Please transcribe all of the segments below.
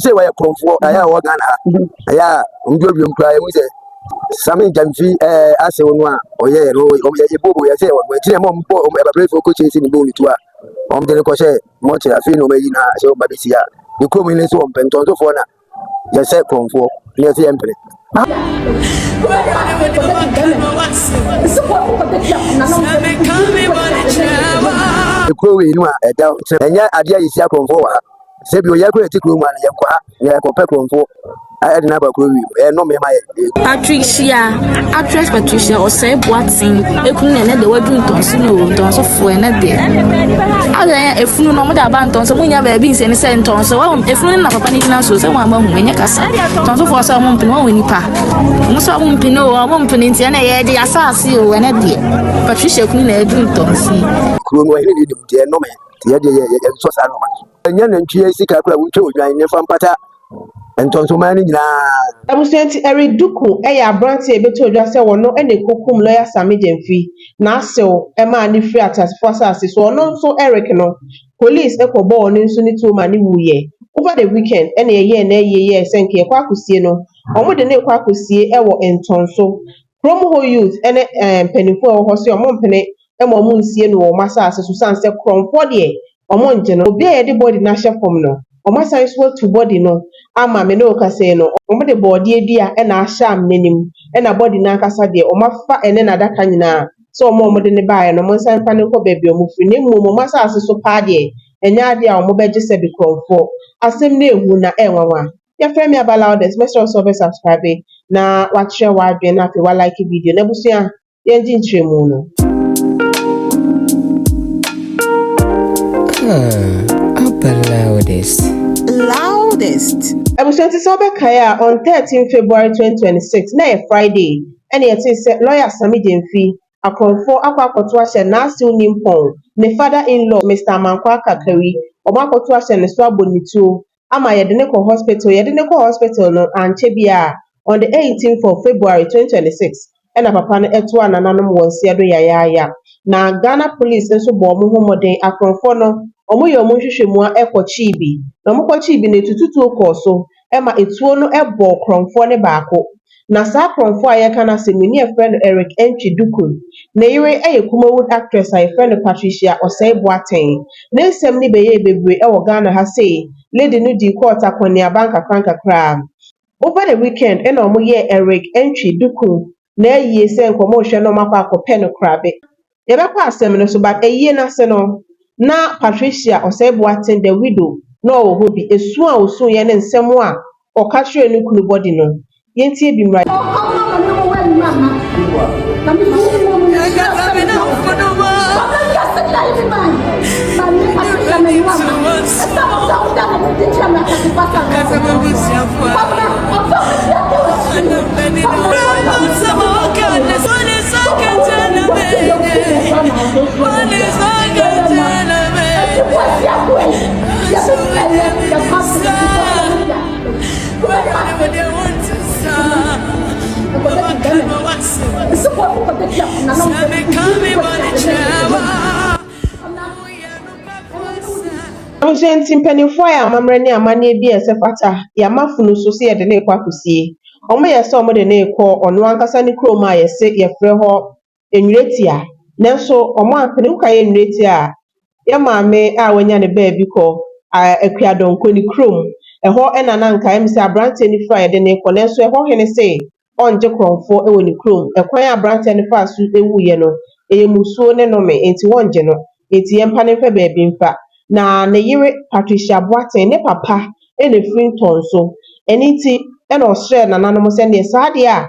Sɛ wɔyɛ korɔmfoɔ ɛyɛ a wɔwɔ Ghana ha ɛyɛ a wɔn koraa yɛhu sɛ Sami Gyamfi ɛɛ asew no a ɔyɛɛ no ɔyɛ ebobo yɛ sɛ wɔn akyi na ɛma wɔn bɔ wɔn ɛbabrɛfoɔ kɔ kyesi ne bɔɔl tu a wɔn de no kɔhyɛ mɔkyere afei na wɔn ayi na sɛ wɔn ba bɛsi a ne kurom yi nso wɔn pɛ ntɔnsofoɔ na yɛsɛ korɔmfoɔ ne yɛsɛ yɛn mpene. Ekuro wei no a ɛda ɛnyɛ adeɛ a yɛsi akorɔmfoɔ wɔ ha. Sɛ bi oyɛ kura ti kurom a yɛnkɔ ha na yɛkɔpɛ kurɔmfo ɛde no aba kuro wi mu ɛyɛ nnome ma yɛ. Patricia, actress Patricia Osei Boateng ekunu na ɛnɛ deɛ waduru ntɔnso no o ntɔnsofoɔ ɛnɛ deɛ adɛn efunu no wɔde aba ntɔnso mo nya baabi nsɛ ne sɛ ntɔnso wɔn efunu no na papa no gyina so sɛ wɔn ama hu ɛnyɛ kasa ntɔnsofoɔ sɛ wɔn mpene wɔn nipa wɔn sɛ wɔn mpene o wɔn mpene nti ɛnɛ yɛde asaase o ɛnɛ deɛ Patricia kunu na ɛduru ntɔnso yi. Kuro no ɔhene de nim nti ɛyɛ nnome nti yɛdeɛ yɛ yɛnsɔ saa nnoɔma no so. Ɛnyɛ nantwie sika koraa wontwa odwan ne fa mpata ntɔnsoman no nyinaa. Abusua nti Eric Duku yɛ aberanteɛ a ɛbɛtɔ dwa sɛ ɔno na ɛkɔkum lɔya Sammy Gyamfi n'asew maa no firii ateasefoɔ asase so. Ɔno nso Eric no, police kɔbɔɔ ɔno nso ne tuo ma no wuiɛ. Over the weekend na yɛyɛɛ n'ayie yɛɛ sɛ nka yɛkɔ akɔsie no. Wɔde no rekɔ akɔsie wɔ Ntɔnso. Kurom hɔ youth ne ɛɛ mpanimfoɔ a wɔwɔ hɔ sɛ wɔmpene ma wɔnsie no wɔ wɔn asase so esiane sɛ korɔmfoɔ deɛ wɔngye no. Obi a yɛde body no ahyɛ fam no, wɔasan nso atu body no ama me ne wo kasa yi no, wɔde borɔdeɛ dua na ahyɛ amena no mu, ɛna body no ankasa deɛ, wɔafa ɛne n'adaka nyinaa sɛ wɔn a wɔde no baeɛ no, wɔnsan mfa no nkɔ baabi a wɔfiri. Na mmom wɔn asase so paa deɛ, ɛnyɛ adeɛ a wɔbɛgye sɛ korɔmfoɔ. Asɛm no ɛhu na ɛyɛ nwanwa. Yɛfrɛ me Aba Loudest, mɛsrɛ wo sɛ wobɛ subscribe na wakyerɛ w'adwene na afei wa like video no. Abusua, yɛngye nkyerɛmu no. Ah, Aba Loudest. Loudest. Abusua nti sɛ wobɛkae a on 13 February 2026 na ɛyɛ Friday ɛna yɛtee sɛ lawyer Sammy Gyamfi akorɔmfoɔ akɔ akɔto ahyɛ n'asew nimpɔn ne father in law Mr. Amankwa Kakari wɔn akɔto ahyɛ ne so abɔ ne tuo ama yɛde ne kɔ hospital yɛde ne kɔ hospital no ankyɛ biara on the 18th of February 2026 ɛna papa no ɛtoa nananom wɔn nsia do yayaaya na Ghana police nso bɔ wɔn ho mmɔden akorɔmfoɔ no wɔyɛ wɔn nhwehwɛmu ɛkɔkyee bi na wɔkɔkyee bi no etututuo kɔɔ so ɛma etuo no ɛbɔɔ korɔmfoɔ no baako na saa korɔmfoɔ a yɛka no asɛm yi ne yɛfrɛ no Eric Antwi Duku ne yere yɛ Kumawood actress a yɛfrɛ no Patricia Osei Boateng ne nsɛm no bɛyɛɛ bebree ɛwɔ Ghana ha sei lady no dii court akɔneaba nkakra nkakra over the weekend ɛna wɔyɛɛ Eric Antwi Duku n'ayie sɛ nkɔmɔ rehwɛ na wɔakɔ akɔpɛ no korabe yɛbɛkɔ asɛm no so but ayie n'ase no na Patricia Osei Boateng the widow na ɔwɔ hɔ bi esu a osuiɛ ne nsɛm a ɔka kyerɛɛ ne kunu bɔdi no yɛntie bi mmra. Abusua nti mpanimfoɔ a amammerɛ ne amanneɛ bi a ɛsɛ fata yɛama funu so sɛ yɛde no rekɔ akɔsie. Wɔyɛ sɛ wɔde no rekɔ ɔno ankasa ne kurom a yɛse yɛfrɛ hɔ Nwuretia. Nanso wɔn ampene wokaeɛ Nwuretia a, yɛ maame a wanya ne baabi kɔ Akuadɔnkɔ ne kurom. Ɛhɔ na na anka ɛyɛ me sɛ aberanteɛ no firi a yɛde no rekɔ nanso ɛhɔ hene se ɔngye korɔmfoɔ wɔ ne kurom. Ɛkwan a aberanteɛ no faa so wuiɛ no, ɛyɛ mmusuo ne nnome enti wɔngye no. Enti yɛmpa no mfa baabi mfa. Na ne yere Patricia Boateng ne papa na ɛfiri Ntɔnso. Ɛno nti ɛna ɔsrɛɛ nananom sɛ neɛ saa deɛ a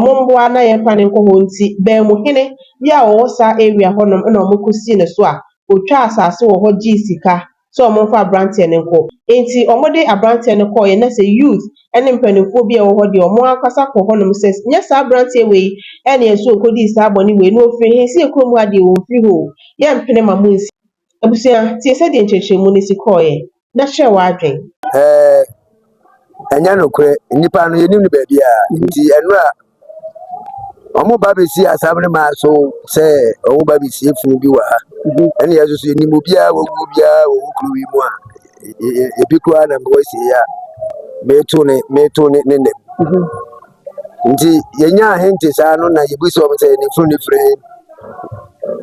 wɔmmoa na yɛmfa no nkɔ hɔ nti Baamuhene bi a ɔwɔ saa area hɔnom na wɔkɔsii ne so a ɔtwaa asase wɔ hɔ gyee sika sɛ wɔmfa aberanteɛ no nkɔ. Enti wɔde aberanteɛ no kɔeɛ na sɛ youth ne mpanimfoɔ bi a ɛwɔ hɔ deɛ wɔn ankasa kɔ hɔnom sɛ nyɛ saa aberanteɛ wei ɛne yɛn ɔkɔdii saa bɔne wei na ɔfiri he sɛ kurom ha deɛ wɔmfiri hɔ o yɛmpene ma mo nsi. Abusua tie sɛdeɛ nkyerɛkyerɛmu no si kɔeɛ na kyerɛ w'adwen. Ɛɛ ɛnyɛ nokorɛ nnipa no yɛnim no baabi a nti ɛno a wɔn ba bɛsi asam no maa so sɛ wɔn ba bɛsie funu bi wɔ ha ɛne yɛn nso so yɛnim obiara wɔwu obiara wɔ kuro yi mu a ebi koraa na mewɔ sie a meto ne meto ne ne nam. Nti yɛnya ahente saa no na yɛbisa wɔn sɛ ne funu ne firi he.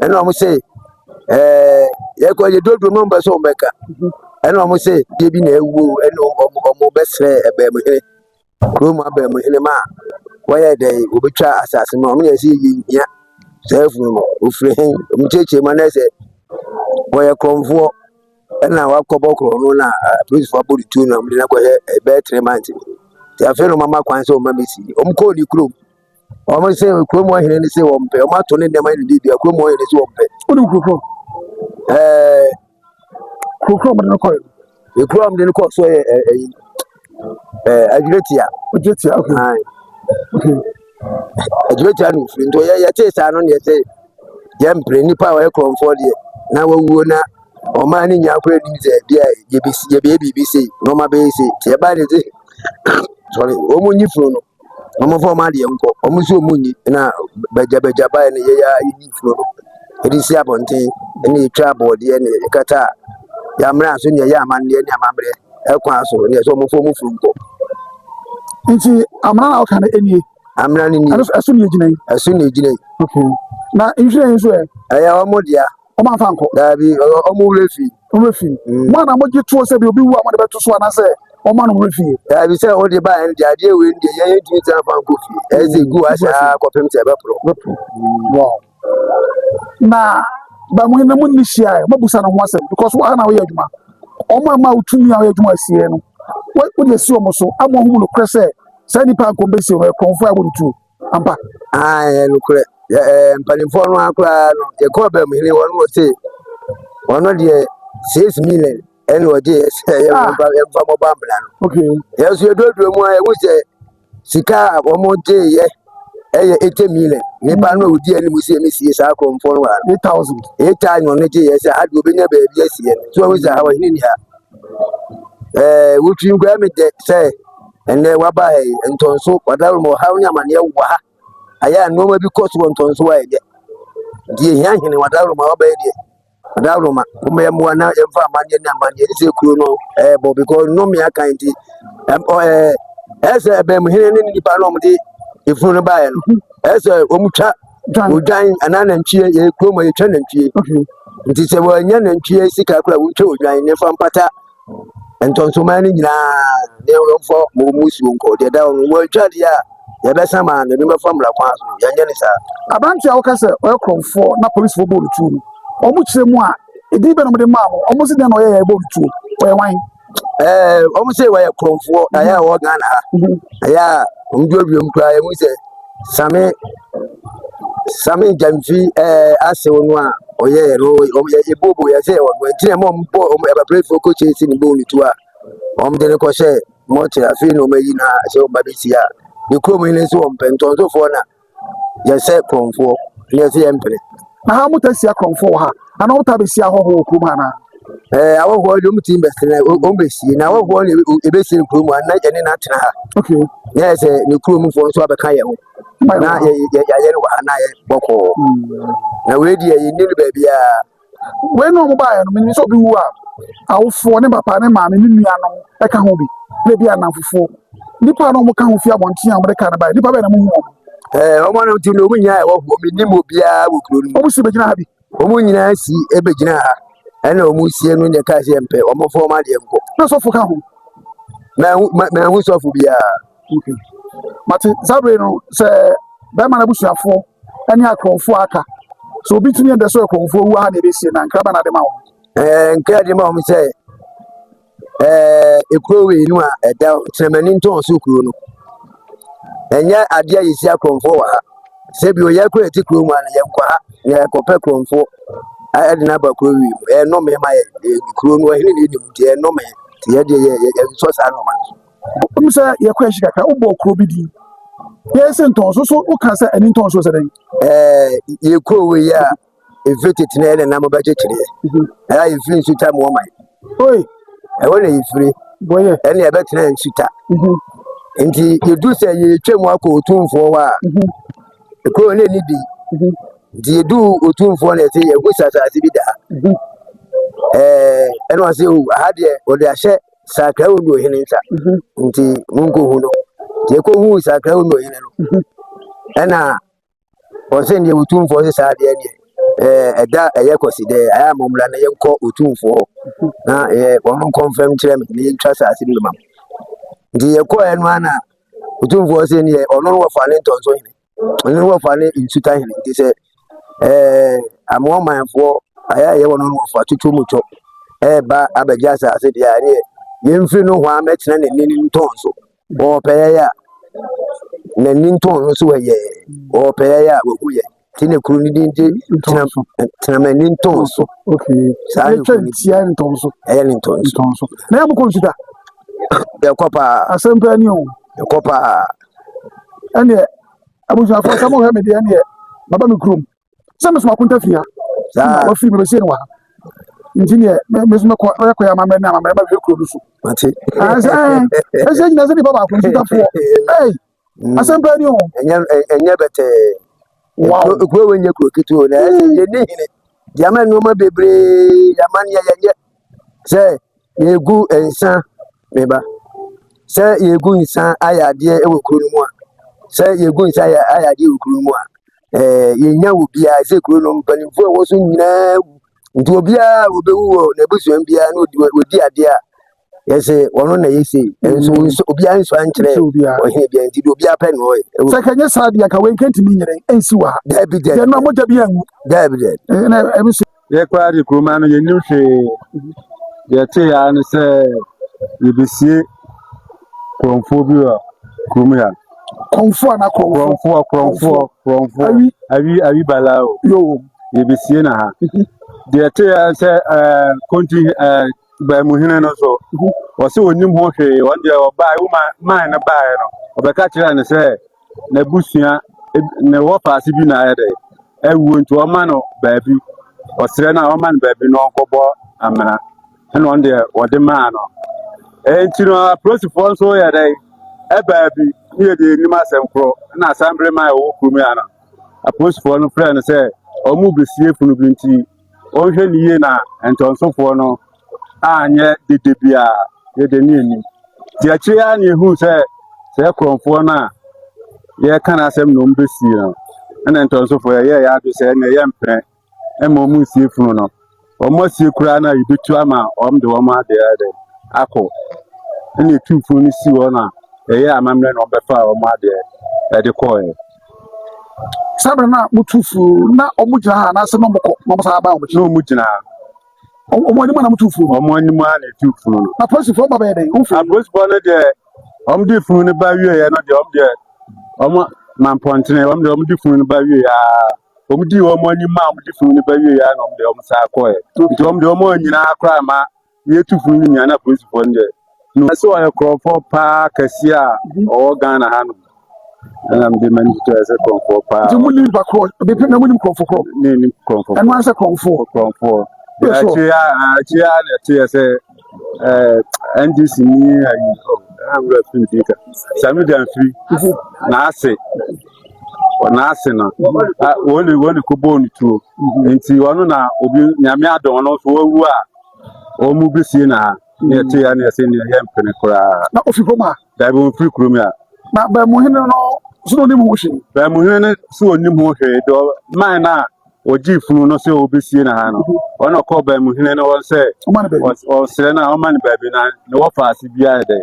Ɛna wɔn se ɛɛ yɛkɔ yɛdoduro no wɔn bɛ sɛ wɔn bɛka. Ɛna wɔn se deɛ bi na awuo ɛna wɔn wɔn bɛsrɛ ɛbɛnmuhene kurom abɛnmuhene ma a wɔyɛ dɛ wɔbɛtwa asase no wɔn yɛ sɛ yɛhia saa funu no ofiri he wɔn kyerɛkyerɛ mu anɛ sɛ wɔyɛ korɔmfoɔ ɛna wakɔbɔ korɔ no na apolisifoɔ abɔ ne tuo na wɔde no akɔhyɛ ɛbɛyɛ 3 months nti afei na wɔn ama kwan sɛ wɔn ma bɛsi wɔn kɔɔ ne kurom. Wɔn sɛ kurom hɔ hene no sɛ wɔn pɛ wɔn ato ne nneɛma ne biribi a kurom hɔ hene sɛ wɔn pɛ. Wode kurokuro kurokuro a wɔde no kɔɛ? Ekuro a wɔde no kɔɔ so yɛ ɛyi Adwuretia. Adwuretia, okay. Aye. Okay. Adwuretia no ofiri nti yɛ yɛte saa no ne yɛsɛ yɛmpere nipa a ɔyɛ korɔmfoɔ deɛ na wawuo na ɔman no nyinaa koraa nim sɛ bi a yɛbɛsi yɛbɛyɛ biribi sei na ɔma bɛyɛ sei nti yɛbaa ne sɛ sorry wɔn nyi funu no wɔn fa wɔn adeɛ nkɔ wɔn nso wɔn nyi na bagyabagya baeɛ no yɛyɛ yɛyi funu no yɛde si abɔnten ɛna yɛtwa abɔɔdeɛ ne yɛkata a yɛammerɛ so ne yɛyɛ amanneɛ ne amammerɛ ɛkwan so ne yɛsɛ wɔn fa wɔn funu nkɔ. Nti amena na ɔka no nie? Amena no nie. Ɛno ɛso ne egyina yi? Ɛso ne egyina yi. Okay, na nhwiren yi nso ɛ? Ɛyɛ wɔn dea. Wɔn amfa nkɔ? Daabi, wɔn werɛ fi. Wɔn werɛ fi. Mo a na mo gye toɔ sɛ bi obi wu a mo de bɛto so anaasɛ wɔn a na wɔn werɛ fi? Daabi, sɛ wɔde ba yɛn deɛ adeɛ wei deɛ yɛn yɛntumi tena fa nkɔ fie ɛyɛ sɛ egu ha saa kɔpem sɛ ɛbɛporɔ. Bɛporɔ, wow. Na ba mo na mo nni hyia ɛ mo abusa no ho asɛm because wɔn a na wɔyɛ adwuma wɔn a ma wotumi a wɔyɛ adwuma asie no wode asi wɔn so ama wɔn ho nokorɛ sɛ saa nipa nkɔm bɛsi wɔn ɛkorɔmfoɔ a wɔde tuo ampa? Aa, ɛyɛ nokorɛ. Ɛɛ mpanimfoɔ no akora no yɛkɔɔ bɛn mu hene wɔn wɔ se ɔno deɛ 6 million ɛna ɔgye yɛ sɛ yɛmfa yɛmfa mɔbɔ amena no. Yɛn nso yɛduroduro mu a yɛhu sɛ sika a wɔn gye yɛ ɛyɛ 80 million. Nipa no a odi anim sɛ ɛmi sie saa kurɔmfoɔ no wɔ ha no. 8,000. 8,000 ɔno gye yɛ sɛ ha deɛ obɛnya baabi asie no so ɔhu sɛ ha ɔhene ni ha. Ɛɛ wotwi nkura mi dɛ sɛ ɛnɛ waba ha yi ntɔnso wadaworo ma ɔhaw ne amaneɛ wɔ ha ayɛ a nneɛma bi kɔ so wɔ ntɔnso a ɛnyɛ nti yɛhia hene wadaworo ma waba yi deɛ wadaworo ma wɔn yɛ mmoa na yɛmfa amanneɛ ne amanneɛ ne sɛ kuro no ɛɛbɔ because nnome aka nti ɛm ɔ ɛɛ ɛyɛ sɛ ɛbɛn mu hene ne nipa no a wɔde efunu no baeɛ no ɛyɛ sɛ wɔn twa odwan anaa nantwie. Yɛ kurom a yɛtwa nantwie nti sɛ wɔanya nantwie sika koraa wɔtwa odwan ne fa mpata ntɔnsoman no nyinaa ne wɔmfa ma wɔn musuo nkɔ deɛ da hɔ no. Wɔatwa deɛ a yɛbɛsa ma no de bɛfa mmara kwan so yɛnyɛ ne saa. Aberante a wɔka sɛ ɔyɛ korɔmfoɔ na polisifoɔ bɔɔ no tuo no, wɔn kyerɛ mu a ɛdin bɛ na wɔde maa mo? Wɔn si dɛn na ɔyɛ yɛ bɔɔ no tuo? Ɔyɛ wan? Wɔn sɛ wɔyɛ korɔmfoɔ ɛyɛ a wɔwɔ Ghana ha ɛyɛ a wɔn duadua mu koraa yɛhu sɛ Same Gyamfi asew no a ɔyɛɛ no wɔn yɛ ebobo yɛ sɛ wɔn nti na wɔn bɔ wɔn abaprefoɔ kɔ kyesi ne bɔɔl tu a wɔn de no kɔhyɛ mɔkyerɛ. Afei na wɔn ayi na sɛ wɔn ba bɛsi a ne kurom yi nso wɔn pɛ ntɔnsofoɔ na yɛsɛ korɔmfoɔ ne yɛsɛ yɛn mpene. Na ha mo ta si akorɔmfoɔ wɔ ha anaa wɔn ta bɛsi ahɔhoɔ wɔ kurom ha anaa? Ahɔhoɔ deɛ wɔn ti bɛsene wɔn bɛsie na ahɔhoɔ na ebesie ne kurom a na yɛne no atena ha na yɛ sɛ ne kurom foɔ nso abɛka yɛn ho na yɛ yɛ yɛayɛ no wɔ ha na yɛ bɔkɔɔ na wei deɛ yɛnni no baabiara. Wei na wɔn baeɛ no, menim sɛ obi wu a awofoɔ ne papa ne maame ne nuanom ɛka ho bi na ebi anamfofoɔ nipa a na wɔn ka ho fi abɔnten a wɔde kaa no baeɛ, nipa bɛyɛ na mo hu wɔn? Wɔn anam ti no wɔn nyinaa ɛwɔ hɔ, menim obiara wɔ kuro no mu. Wɔn si bɛgyina ha bi? Wɔn nyinaa si ebɛgyina ha ɛna wɔn sie no deɛ kaa sɛ yɛmpɛ wɔn fɔ wɔn adeɛ nkɔ. Na sɔfo ka ho? Mɛhu sɔfo biara. Okay, mate. Saa bere no sɛ bɛrima no abusuafoɔ ne akorɔmfoɔ aka sɛ obi tumi ɛdɛ sɛ akorɔmfoɔ wu ha na ebesie na nkraba na ade ma wɔn? Nkra de ma wɔn sɛ ekuro wei no a ɛda Tẹnɛmani ntɔn so kuro no ɛnyɛ adeɛ a yɛsi akorɔmfoɔ wɔ ha sɛ bi oyɛ kuro ɛte kuro mu a no yɛnkɔ ha na yɛkɔpɛ korɔmfoɔ ɛde no aba kuro wei mu. Ɛnome ma yɛ kuro no ɔhene ne nim nti ɛnome nti yɛdeɛ yɛ yɛnsɔ saa nɔɔma no so. Wɔn sɛ yɛkɔ akyi kakra, wobɔ kuro bi din yɛyɛ sɛ ntɔn so so woka sɛ ɛne ntɔn so sɛ dɛn? Yɛ kuro wei a ɛfiri tete na ɛne nam bɛkyekyereɛ ɛyɛ a yɛfiri nsuta mu ɔman. Oi. Ɛhɔ na yɛfiri. Bɔyɛ. Ɛne yɛbɛtena nsuta nti yɛdu sɛ yɛtwa mu akɔ Otumfoɔ hɔ a kuro no ɛni din nti yɛdu Otumfoɔ na yɛsɛ yɛhu sɛ asase bi da ha. Ɛna ɔsɛ o aha deɛ wɔde ahyɛ. Sakra Onuo hene nsa nti monkɔhu no. Nti yɛkɔhuu Sakra Onuo hene no ɛna ɔsɛ deɛ Otumfoɔ sɛ saa deɛ deɛ ɛɛ ɛda ɛyɛ kɔsi dɛ ayɛ a mommra na yɛnkɔ Otumfoɔ hɔ na ɛɛ wɔn nkɔmfɛm kyerɛ me na yɛntwa asase no ma mo. Nti yɛkɔɛ no ara na Otumfoɔ sɛ neɛ ɔno no wɔfa ne ntɔnso hene. Ɔno ne wɔfa ne nsuta hene nti sɛ ɛɛ amoa manfoɔ ayɛ a ɛyɛ wɔn no wɔfa tutu mu twɔ ɛreba abɛgye asase deɛ a ɛneɛ yɛmfiri no hɔ a mɛtena n'ani ne ntɔn so wɔpɛ yɛ a n'ani ntɔn no so ɛyɛ wɔpɛ yɛ a wɔhu yɛ nti ne kuro no din de tena tenamani ntɔn so. Okay. Saa ne Yɛtwa kuro no ntia ne ntɔn so. ɛyɛ ne ntɔn so. Ntɔn so. Na yɛ mokɔ nsuta. Yɛkɔ paa. Asɛm paa ni o. Yɛkɔ paa. Ɛneɛ abusuafoɔ sɛ mohwɛ me deɛ ɛneɛ maba me kurom. Sɛ mesoma akonta fie ha. Saa. Wafiri me bɛsie no wɔ ha. Nti neɛ me nso mɛkɔ mɛkɔ yɛ amammerɛ ne amammerɛ mɛhwɛ kuro no so. Mate. Ɛsɛ ɛsɛ nyina sɛ nipa baako nsutafoɔ. Ɛy asɛm paa ni o. Ɛnyɛ ɛnyɛ bɛtɛɛ. Wow. Kuro wei nyɛ kuro ketewa o na ɛsɛ yɛni hene. Deɛ ama nneɛma bebree amanneɛ yɛnyɛ sɛ yɛgu nsa meba sɛ yɛgu nsa ayɛ adeɛ wɔ kuro no mu a sɛ yɛgu nsa ayɛ ayɛ adeɛ wɔ kuro no mu a ɛɛ yɛnya wɔ biara sɛ kuro no mpanimfoɔ a ɛwɔ so nyinaa wu nti obiara a wɔbɛwu wɔ n'abusua biara na ɔdi ɔdi adeɛ a yɛsɛ ɔno na yɛ sei nso mm. nso obiara nso ankyerɛ ɔhene biara nti deɛ obiara pɛ na ɔyɛ. Sɛ kɛnyɛ saa deɛ nka wei nkɛntumi nyere nsi wɔ ha. Daabi daabi. Deɛ no a mogya bi angu. Daabi daabi. Ɛna ɛbi so. Yɛ koraa de kuroma no yɛnnim hwee. Deɛ ɛte yɛ ara ne sɛ yɛbɛsie kurɔmfoɔ bi wɔ kurom ha. Kɔmfoɔ anaa kurɔmfoɔ? Kurɔmfoɔ, kurɔmfoɔ, kurɔmfoɔ. Awi. Awi, awi balaa o. Yoo. Yɛbɛsie na ha. Deɛ ɛte yɛ ara sɛ ɛɛ konti ɛɛ baamuhene no nso, ɔsɛ ɔnnim ho hwee. Ɔno deɛ ɔbaeɛ, wo man no baeɛ no, ɔbɛka kyerɛɛ no sɛ n'abusua ne wɔfaase bi na ayɛ dɛ awuo nti ɔma no baabi ɔsrɛ no a ɔma no baabi na ɔnkɔbɔ amena ɛna ɔno deɛ wɔde maa no ɛnti no apolisifoɔ nso yɛ dɛ ɛbaa bi ne yɛde anim asɛm korɔ na asambere ma ɛwɔ kurom ya no apolisifoɔ no frɛ no sɛ ɔmo besie funu bi nti ɔnhwɛ ne yie na ntɔnsofoɔ no anyɛ dede biara, yɛde ne anim. Nti akyire ara na yɛhuu sɛ sɛ korɔmfoɔ no a yɛreka n'asɛm na wɔbɛsie no, ɛna ntɔnsofoɔ yɛyɛɛ yɛ adwe sɛ ɛnna yɛmpene mma wɔn nsie funu no. Wɔn asie koraa no a yɛbɛtu ama wɔn de wɔn adeɛ ayɛ dɛ akɔ. Ɛna yɛtuu funu no sii hɔ na yɛyɛɛ amammerɛ na wɔbɛfaa wɔn adeɛ ɛde kɔɔɛ. Saa berɛ no a motu funu na wɔn gyina ha anaasɛ na wɔkɔ na wɔn san aba wɔn akyi? Na wɔn gyina ha. Wɔn anim a na motu funu no? Wɔn anim a na ɛtu funu no. Na apolisifoɔ ba bɛyɛ dɛn? Wɔn firi. Apolisifoɔ no deɛ wɔn de funu no ba wieɛ no deɛ wɔn deɛ wɔn mampɔntene wɔn deɛ wɔn de funu no ba wieɛ aa wɔn di wɔn anim a wɔn de funu no ba wieɛ aa na wɔn deɛ wɔn san kɔɛ nti wɔn deɛ wɔn nyinaa koraa ma yɛtu funu no nyinaa na apolisifoɔ no deɛ no. Ɛsɛ ɔyɛ korɔmfoɔ paa kɛseɛ a ɔwɔ Ghana hanom. Ɛna mede m'ani tutu ayɛ sɛ korɔmfoɔ paa. Nti mo nim nipa korɔ, ebi na mo nim korɔmfo korɔ. Ne nim korɔmfo. Ɛno ara sɛ korɔmfoɔ. Korɔmfoɔ. Akyire a akyire a na ɛte yɛ sɛ ɛɛ NDC ni ayi ɛna wura firi bi ka. Sami Danfiri n'ase n'ase no wɔn ne wɔn ne ko bɔɔ ne tuo. Nti ɔno na obi nyame adɔn no nso wawu a wɔn mu besie na ha. Ne ɛte ya ne ɛsɛ ne ɛyɛ mpene koraa. Na ofi kurom a. Dabi ɔmfiri kurom a. Na baamuhene no so na ɔnim ho hwee. Baamuhene no so ɔnim ho hwee dɔ man no a ɔgyee funu no sɛ ɔbɛsie no ha no ɔna ɔkɔɔ baamuhene no hɔ sɛ ɔsrɛ no a ɔma no baabi na ne wɔfa ase biara dɛ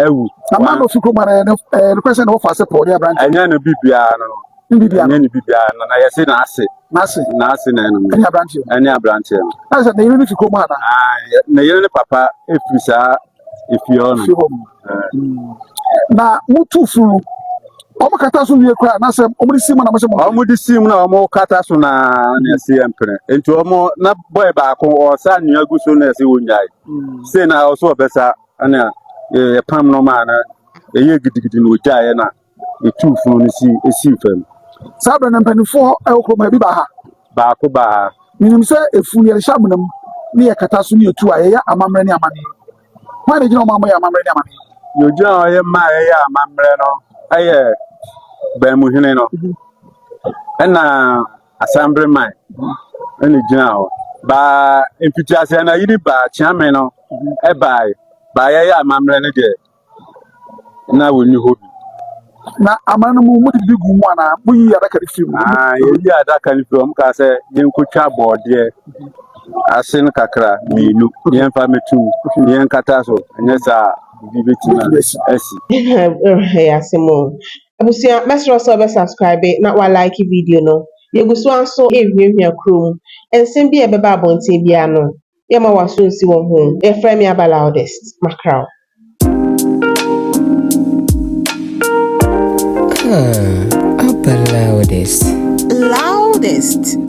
awu. Na man no ofi kurom a no nokorɛ sɛ ne wɔfa ase pɔɔ ne aberante. Ɛnyɛ no bibiara no ɛnyɛ ne bibiara no na yɛse n'ase. N'ase. N'ase na ɛno. Ɛne aberanteɛ no. Ɛne aberanteɛ no. Na sɛ ne yere no fi kurom ana? Ne yere ne papa efiri saa efie hɔ no. Efie hɔ no. Na mutu funu no, wɔn kata so wie koraa na sɛ wɔn de si mu na wɔn sɛ mo. Wɔn de si mu na wɔn kata so na na ɛsi yɛ mpene. Nti wɔn na bɔyɛ baako ɔsa anwea gu so na ɛsi wɔn nyae. Sei na ɔso ɔbɛsa ɛna yɛ pam no maa na ɛyɛ gidigidi na ogyaeɛ na. Yɛtuu funu no si esii fam. Saa berɛ no mpanimfoɔ wɔ kurom ha ebi baa ha. Baako baa ha. Menim sɛ efunu yɛde hyɛ amena mu ne yɛkata so ne yɛtu a yɛyɛ amammerɛ ne amanneɛ. Hwan na ɛgyina hɔ ma moyɛ amammerɛ ne amanneɛ? Deɛ ɔgyina hɔ yɛ ma yɛyɛ amammerɛ no yɛ Banmuhene no ɛna Asambreman ɛna ɛgyina hɔ. Baa mfitiaseɛ no ayiri baa Kyeame no ɛbae. Baa yɛyɛ amammerɛ no deɛ na wɔnni hɔ bi. Na amane no mu mode biribi gu mu anaa moyiyi adaka no firi mu? Ah, yɛyi adaka no firi, wɔn kaa sɛ yɛnkɔtwa bɔɔdeɛ ase no kakra mmienu na yɛmfa mmɛto mu na yɛnkata so, ɛnyɛ saa a biribi bɛtumi asi. Ɛyɛ asɛm o. Abusua, mɛsrɛ wo sɛ wobɛ subscribe na wa like video no. Yɛgu so ara nso rehuahua kurom. Nsɛm bi a ɛbɛba abɔnten biara no, yɛmma w'aso nsi wɔn ho. Yɛfrɛ me Aba Loudest. Mackerel. Ah, Aba Loudest. Loudest.